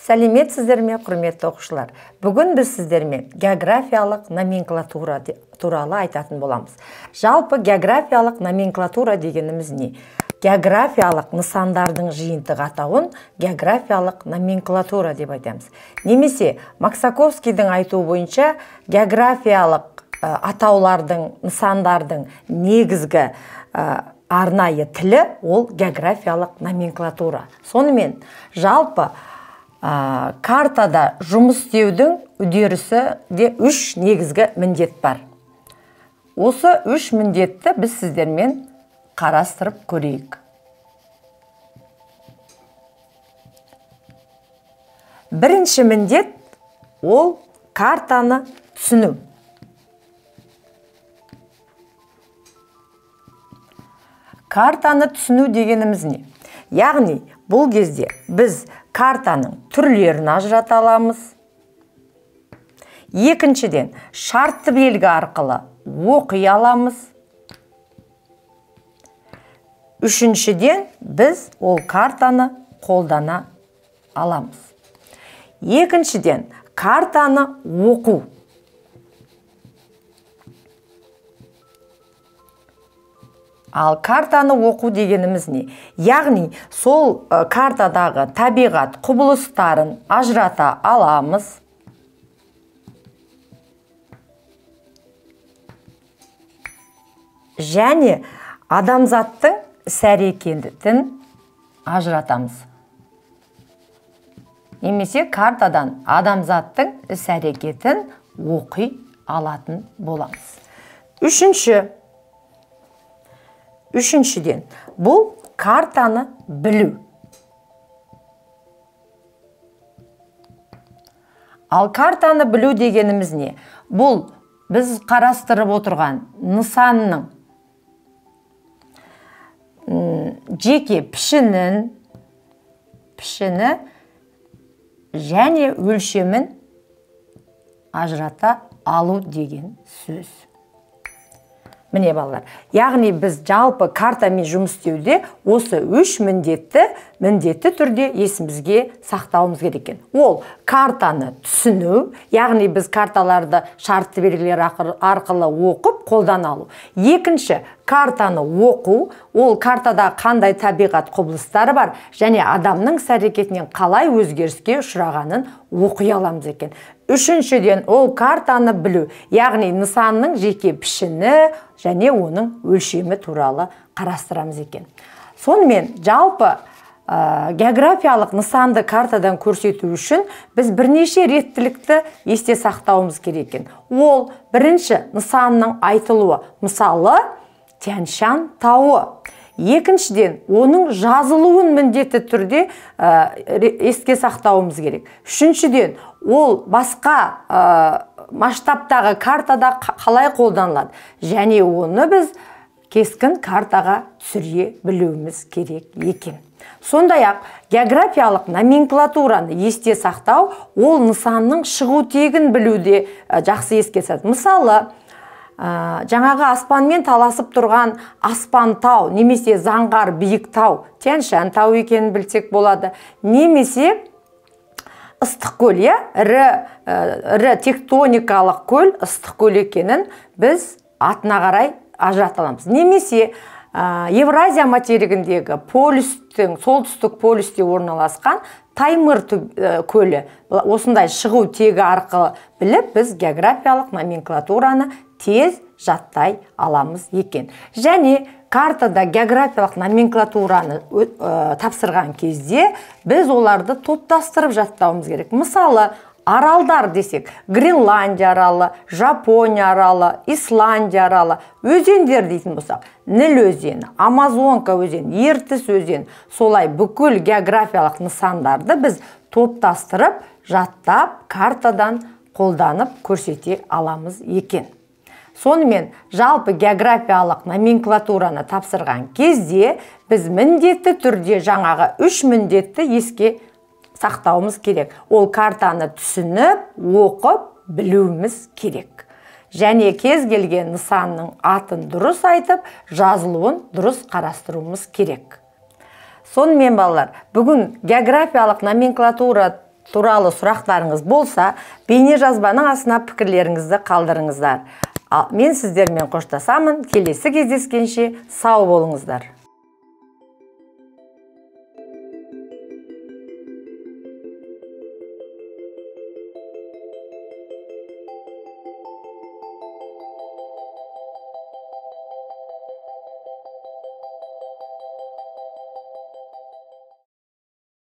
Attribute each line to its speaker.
Speaker 1: Сәлеметсіздер ме, құрметті оқушылар? Бүгін біз сіздермен географиялық номенклатура туралы айтатын боламыз. Жалпы географиялық номенклатура дегеніміз не? Географиялық нысандардың жиынтық атауын географиялық номенклатура деп айтамыз. Немесе Максаковскийдің айтуы бойынша географиялық атаулардың, нысандардың негізгі арнайы тілі ол географиялық номенклатура. Сонымен жалпы картада жұмыс істеудің үдерісі де үш негізгі міндет бар. Осы үш міндетті біз сіздермен қарастырып көрейік. Бірінші міндет ол картаны түсіну. Картаны түсіну дегеніміз не? Яғни бұл кезде біз картаның түрлерін ажырата аламыз. Екіншіден, шартты белгі арқылы оқи аламыз. Үшіншіден, біз ол картаны қолдана аламыз. Екіншіден, картаны оқу. Ал картаны оқу дегеніміз не? Яғни, сол картадағы табиғат құбылыстарын ажырата аламыз. Және адамзаттың іс-әрекетін ажыратамыз. Немесе картадан адамзаттың іс-әрекетін оқи алатын боламыз. Үшіншіден, бұл картаны білу. Ал картаны білу дегеніміз не? Бұл біз қарастырып отырған нысанның жеке пішіні және өлшемін ажырата алу деген сөз. Міне балалар, яғни біз жалпы картамен жұмыс істеуде осы үш міндетті міндетті түрде есімізге сақтауымыз керек екен. Ол картаны түсіну, яғни біз карталарды шартты белгілер арқылы оқып қолдана алу. Екінші, картаны оқу, ол картада қандай табиғат құбылыстары бар және адамның іс-әрекетінен қалай өзгеріске ұшырағанын оқи аламыз екен. Үшіншіден, ол картаны білу, яғни нысанның жеке пішіні және оның өлшемі туралы қарастырамыз екен. Сонымен, жалпы географиялық нысанды картадан көрсету үшін біз бірнеше реттілікті есте сақтауымыз керек екен. Ол бірінші нысанның айтылуы, мысалы, Тянь-Шань тауы. Екіншіден, оның жазылуын міндетті түрде еске сақтауымыз керек. Үшіншіден, ол басқа масштабтағы картада қалай қолданылады және оны біз кескін картаға түсіре білуіміз керек екен. Сондай-ақ, географиялық номенклатураны есте сақтау, ол нысанның шығу тегін білуде жақсы еске салады. Мысалы, жаңағы аспанмен таласып тұрған аспан тау, немесе заңғар биік тау, Тянь-Шань тау екенін білсек болады. Немесе Ыстықкөл, ірі тектоникалық көл Ыстықкөл екенін біз атына қарай ажырата аламыз. Немесе Евразия материгіндегі полюстің, солтүстік полюсте орналасқан Таймыр көлі, осындай шығу тегі арқылы біліп, біз географиялық номенклатураны тез жаттай аламыз екен. Және картада географиялық номенклатураны тапсырған кезде біз оларды топтастырып жаттауымыз керек. Мысалы, аралдар десек, Гренландия аралы, Жапония аралы, Исландия аралы, өзендер дейтін болсақ, Ніл өзені, Амазонка өзені, Ертіс өзені, солай бүкіл географиялық нысандарды біз топтастырып, жаттап, картадан қолданып көрсете аламыз екен. Сонымен, жалпы географиялық номенклатураны тапсырған кезде біз міндетті түрде жаңағы үш міндетті еске сақтауымыз керек. Ол картаны түсініп, оқып, білуіміз керек. Және кез келген нысанның атын дұрыс айтып, жазылуын дұрыс қарастыруымыз керек. Сонымен балалар, бүгін географиялық номенклатура туралы сұрақтарыңыз болса, бейне жазбаның астына пікірлеріңізді қалдырыңыздар. Ал мен сіздермен қоштасамын. Келесі кездескенше сау болыңыздар.